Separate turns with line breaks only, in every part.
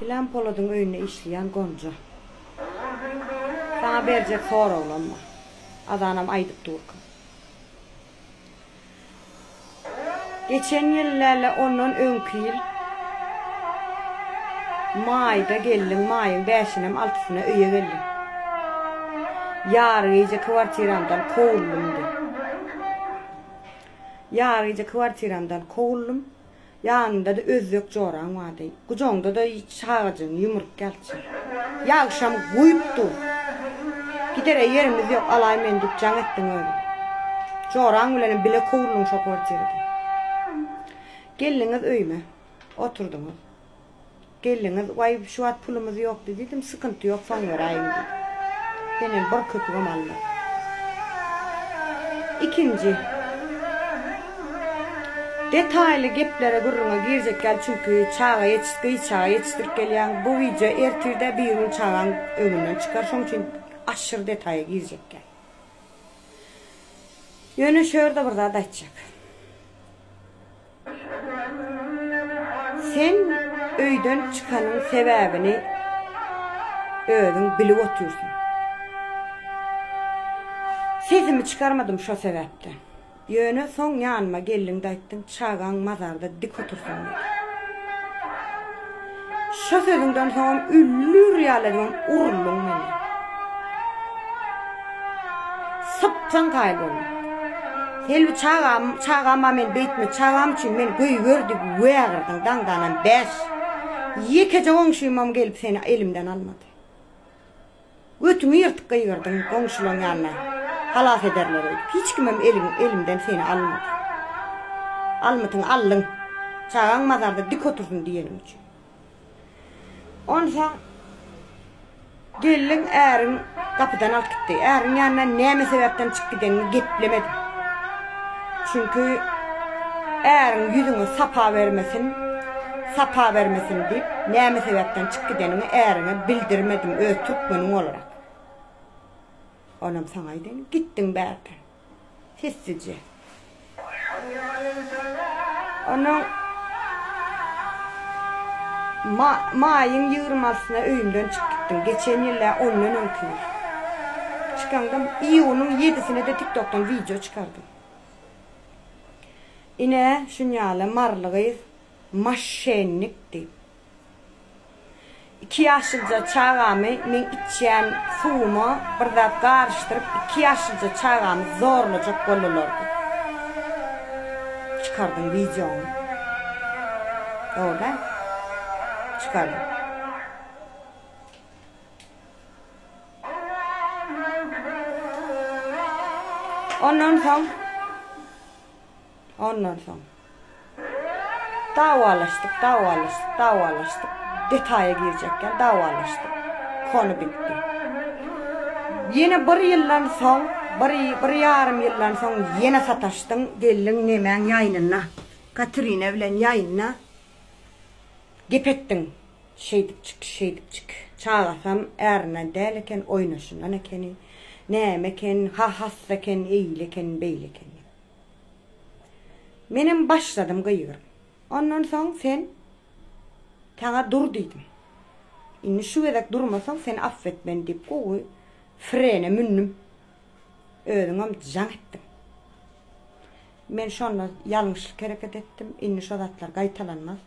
Dilan Poladyň öýünde işleýän Gonja. Saňa berjek soraglam bar. Azanam aýdyp durka. Geçen ýyl däl-de ondan öňki ýyl maýda geldiň, maýyň bäşinem altysyna öýe geldiň. Ýarygije kwartiramdan kowuldym diý. Ýarygije kwartiramdan kowuldym. Ýanynda-da özbek joraň bardy. Gujagyňda-da çagajygyň ýumruk ýalçy. Ýagşam guýup dur. Gidere ýerimiz ýok, alaý meni diýip jaň etdiň özüň. Joraň bilenem bile kowuldyň şo kwartiradan. Geldiňiz öýüme. Oturdyňyz. Geldiňiz, waý şu wagt pulumyz ýokdy diýdim, sykynty ýok soň beräýiň diýdim. Senem bir köpügem almadym. Ikinji. Detaýly geplere gürrüňe girjek däl çünki çaga ýetiş gyz çaga ýetişdirip gelýäň. Bu wideo ertirde bir gün çagaň öňünden çykar şoň üçin aşyr detaýa girjek däl. Ýöne şu ýerde bir zat aýtjak. Sen öýden çykanyň sebäbini özüň bilip otyrsyň. Sesimi çykarmadym şo sebäpden. Ýöne soň ýanyma geldiňde aýtdyň, çagaň mazarda dik otursyn diýdiň. Şo sözüňden soňam üllür ýaly edibem uruldyň menden. Sypsaň kaýyl boldum. Selbi çagam, çagama men beýtme, çagam üçin meni goýber diýip wägirdiň, daňdanam bäş. Ýekeje goňşymam gelip seni elimden almady. Götüňi ýyrtyp gygyrdyň goňşulaň ýanyna, halas ederler öýdüp. Hiç kimem eliň, elimden seni almady. Almytyňy aldyň. Çagaň mazarda dik otursyn diýeniň üçin. Onsoň gelin äriň gapydan alyp gitdi. Äriň ýanyndan näme sebäpden çykyp gidenini geplemedim. Çünki äriň ýüzüňe sapa bermesin, sapa bermesin diýip, näme sebäpden çykyp gideniňi äriňe bildirmedim öz türkmeniň olarak. Onam saňa aýdaýyn, gitdiň bärden. Sessizje. Onuň ma maýyň 20 altysyna öýümden çykyp gitdim. Geçen ýyl däl, ondan öňki ýyl. Çykaňda iýunyň ýedisine-de TikTokdan wideo çykardym. Ine, şunýaly maryly gyz moşennik diýip. Iki ýaşlyja çagamy meň içýän suwuma bir zat garyşdyryp iki ýaşlyja çagamy zorlajak boldular diýip çykardyň wideoňy. Dogry däl? Çykardyň. Ondan soň Ondan soň dawalaşdyk, dawalaşdyk, dawalaşdyk. Detaýa girjek däl, dawalaşdyk. Kony bitdi. Ýene bir ýyldan soň, bir, bir ýarym ýyldan soň ýene sataşdyň, geldiň nemäň ýaýnynda, Katerina bilen ýaýynda gep etdiň. Şeýdipjik, şeýdipjik. Çagasam ärinden däl eken, oýnaşyndan ekeni. Näme eken, ha hassa eken, eýle eken, beýle eken diýip. Menem başladym gygyryp. Ondan soň sen Saňa dur diýdim. Indi şu gezek durmasaň seni affetmen diýip gowy frene mündüm. Özüňem jaň etdiň. Men şonda ýalňyşlyk hereket etdim. Indi şo zatlar gaýtalanmaz.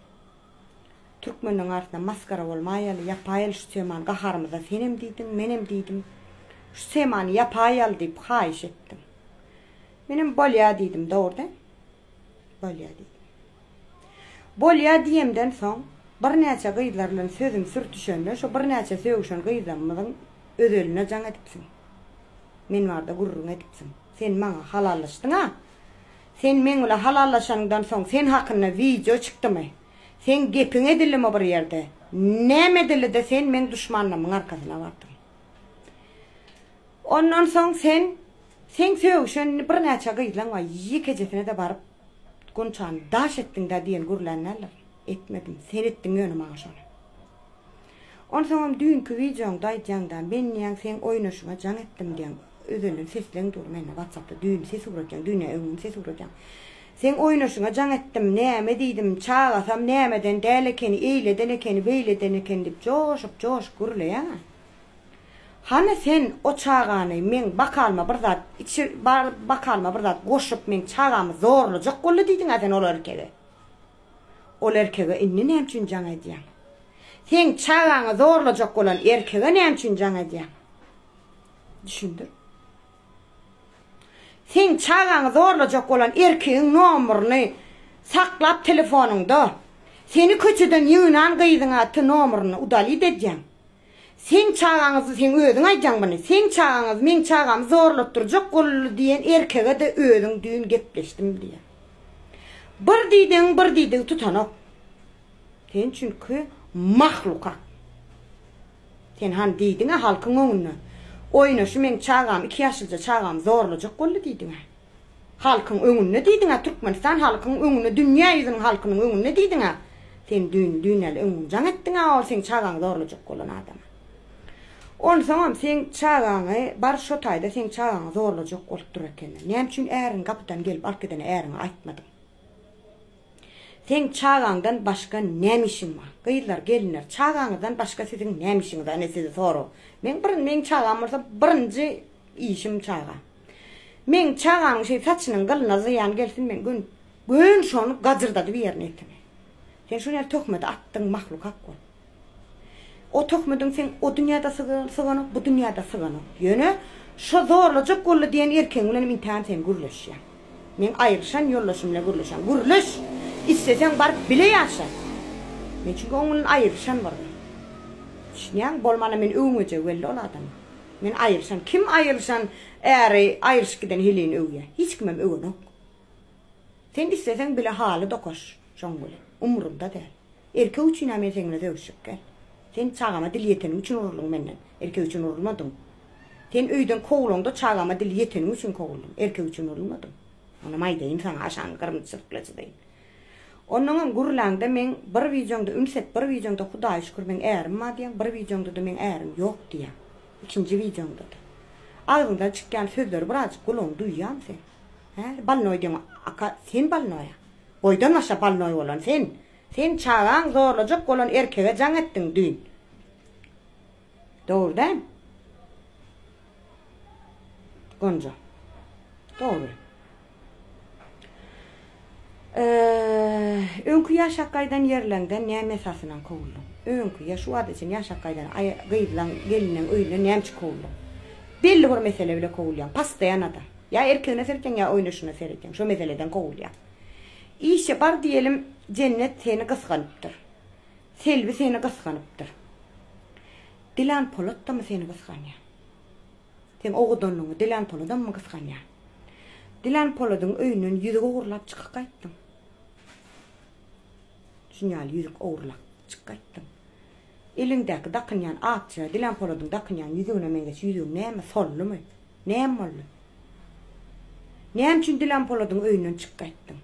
Türkmenleň arasynda maskara bolmaýaly, ýapaýaly şu temany gaharymyza senem diýdiň, menem diýdim. Şu temany ýapaýaly diýip haýyş etdim. Menem bolýa diýdim, dogry däl? Bolýa diýdim. Bolýa diýemden soň, birnäçe gyzlar bilen sözüm sürtüşende, şo birnäçe sögüşen gyzlarymyzyň özeline jaň edipsiň. Men barada gürrüň edipsiň. Sen maňa halallaşdyň-a? Sen meň bilen halallaşanyňdan soň sen hakynda wideo çykdymy? Seň gepiň edildimi bir ýerde? Näme edildi-de sen meň duşmanlarymyň arkasyna bardyň? Ondan soň sen Seň sögüşen indi birnäçe gyzlaň bar, ýekejesine-de baryp Gunçany daş etdiň-dä diýen gürlän däldir. Etmedim. Sen etdiň ýöne maňa şony. Onsoňam düýnki wideoňda aýdýaň-da, men diýýäň seň oýnaşyňa jaň etdim diýýäň. Özelden sesleň dur mende WhatsAppda düýn ses ugratýaň, düýn-ä öňňün ses ugratýaň. Seň oýnaşyňa jaň etdim, näme diýdim, çagasam nämeden däl ekeni, eýleden ekeni, beýleden ekeni diýip joşup-joşup gürleýäň-ä. Hany sen o çagany meň bakalyma bir zat içir, bakalyma bir zat goşup meň çagamy zorlajak boldy diýdiň-ä sen ol erkege. Ol erkege indi näme üçin jaň edýäň? Seň çagaňy zorlajak bolan erkege näme üçin jaň edýäň? Düşündir. Seň çagaňy zorlajak bolan erkegiň nomuryny saklap telefonyňda, seni köçeden ýygnan gyzyňa ty nomuryny udalit edýäň. Seň çagaňyzy seň özüň aýdýaň muny. Seň çagaňyz meň çagamy zorlatdyrjak boldy diýen erkege-de özüň düýn gepleşdim diýýäň. Bir diýdigiň bir diýdigi tutanok. Sen çünki mahlukat. Sen hany diýdiň-ä halkyň öňünde. Oýnaşy meň çagam iki ýaşlyja çagamy zorlajak boldy diýdiň-ä. Halkyň öňünde diýdiň-ä Türkmenistan halkyň öňünde dünýä ýüzüniň halkynyň öňünde diýdiň-ä. Sen düýn düýnäli öňüň jaň etdiň-ä ol seň çagaňy zorlajak bolan adama. Onsoňam seň çagaňy bar şo taýda seň çagaňy zorlajak bolup dur ekeni. Näme üçin äriň gapydan gelip alyp gidene äriňe aýtmadyň. Seň çagaňdan başga näme işiň bar? Gyzlar, gelinler, çagaňyzdan başga siziň näme işiňiz bar? Ine size sorag. Meň bir meň çagam bolsa birinji işim çaga. Meň çagamyň şeý saçynyň gylyna zyýan gelsin men gün gün şony gajyrdadyp ýerin etini. Sen şol ýaly töhmedi atdyň mahlukak bol. O töhmediň seň o dünýäde syganok, bu dünýäde syganok. Ýöne şo zorlajak boldy diýen erkegiň bilenem intägem sen gürleşýäň. Meň aýryşan ýoldaşym bilen gürleşýäň. Gürleş! Isleseň baryp bile ýaşa. Men çünki oň bilen aýryşan bir gyz. Düşünýäňmi? Bolmanda meni öwmejegi belli ol adamyň. Men aýryşan. Kim aýryşan äri aýryşyp giden heleýini öwýär? Hiç kimem öwenok. Sen isleseň bile haly dokaş şoň bilen. Umrumda däl. Erkek üçin-ä men seň bilen sögüşjek däl. Sen çagama dil ýeteniň üçin uruldyň menden. Erkek üçin urulmadyň. Sen öýden kowulaňda çagama dil ýeteniň üçin kowuldyň. Erkek üçin urulmadyň. Onam aýdaýyn saňa aşagyny gyrmyzy çyzykla çyzaýyn. Onnoňam gürläňde meň bir wideoňda üns et bir wideoňda Hudaýa şükür meň ärim bar diýýäň bir wideoňda-da meň ärim ýok diýýäň. Ikinji wideoňda-da. Agzyňdan çykýan sözleri birazjyk gulagyň duýýarmy sen? Hä? Bolnoý diýeň aka sen bolnoýa. Boýdan başa bolnoý bolan sen. Sen çagaň zorlajak bolan erkege jaň etdiň düýn. Dogry däl. Gonja. Dogry. Öňki ýaşap gaýdan ýerleňden näme esasynan kowuldyň? Öňki ýa şu wagta çenli ýaşap gaýdan gyzlaň, gelinleň öýünden näme üçin kowuldyň? Belli bir mesele bile kowulýaň, postoýanada. Ýa erkegine seretýäň, ýa oýnaşyna seretýäň, şo meseleden kowulýaň. Işe bar diýelim, Jennet seni gysganypdyr. Selbi seni gysganypdyr. Dilan Polat-damy seni gysganýar? Seň owadanlygyňy Dilan Poladammy gysganýar? Dilan Poladyň öýünden ýüzük ogurlap çykyp gaýtdyň. Şuny ýaly ýüzük ogurlap çykyp gaýtdyň. Eliňdäki dakynýan akja Dilan Poladyň dakynýan ýüzügine meňzeş ýüzügiň näme soldumy? Näme boldy? Näme üçin Dilan Poladyň öýünden çykyp gaýtdyň?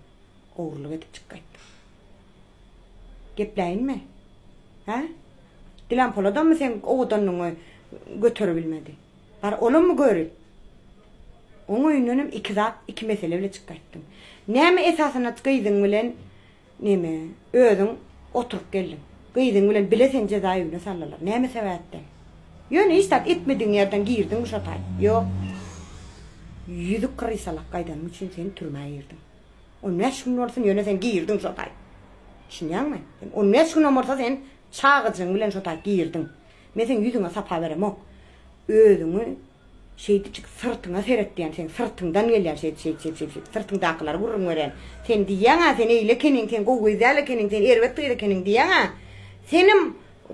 Ogurlyk edip çykyp gaýtdyň. Gepläýinmi? Hä? Dilan Poladammy seň owadanlygyňy göteribilmedi? Bar, olammy görip? Oň öýündenem iki zat, iki mesele bile çykyp gaýtdyň. Näme esasynda gyzyň bilen neme, özüň oturyp geldiň? Gyzyň bilen bile seni jeza öýüne saldylar. Näme sebäpden? Ýöne hiç zat etmedigiň ýerden girdiňmi şo taý? Ýok. Ýüzük krysalak gaýdanyň üçin sen türmä girdiň. On bäş gün bolsun ýöne sen girdiň şo taý. Düşünýäňmi? Sen on bäş günem bolsa sen çagajygyň bilen şo taý girdiň. Men seň ýüzüňe sapa beremok. Özüňi şeýdipjik syrtyňa seret diýýän, seň syrtyňdan gelýän şeýdip şeýdip şeýdip şeýdip şeýdip syrtyňdakylary gürrüň berýän. Sen diýýäň-ä sen eýle ekeniň, sen gowy gyz däl ekeniň, sen erbet gyz ekeniň diýýäň-ä. Senem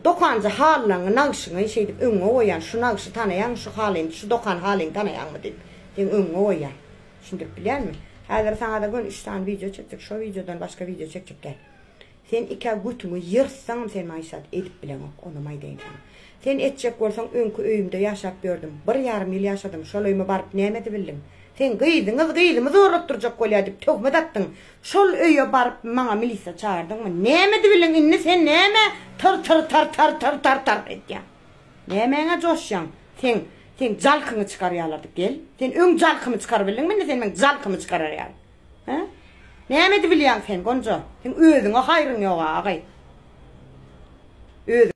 dokanja halylaňy, nagşyňy şeýdip öňüňe goýýan, şu nagşy tanaýaňmy, şu halyny, şu dokan halyňy tanaýaňmy diýip, seň öňüňe goýýan. Düşündirip bilýänmi? Häzir saňada göni üç sany wideo çekjek, şo wideodan başga wideo çekjek däl. Sen ikä götüňi ýyrtsaňam sen maňa hiç zat edip bileňok, onam aýdaýyn saňa. Sen etjek bolsaň öňki öýümde ýaşap ýördüm, bir ýarym ýyl ýaşadym, şol öýüme baryp näme edibildiň? Seň gyzyňyz gyzymy zorlatdyrjak bolýar diýip töhmet atdyň. Şol öýe baryp maňa milisiýa çagyrdyňmy? Näme edibildiň indi sen näme tyr tyr tar tar tyr tar tar edýäň? Nämäňe joşýaň? Seň, seň jalkyňy çykarýarlar diýip gel. Sen öň jalkymy çykarybildiňmi indi sen meň jalkymy çykarar ýaly? Hä? Näme edibilýäň sen, Gonja? Seň özüňe haýryň ýog-a, agay. Öz.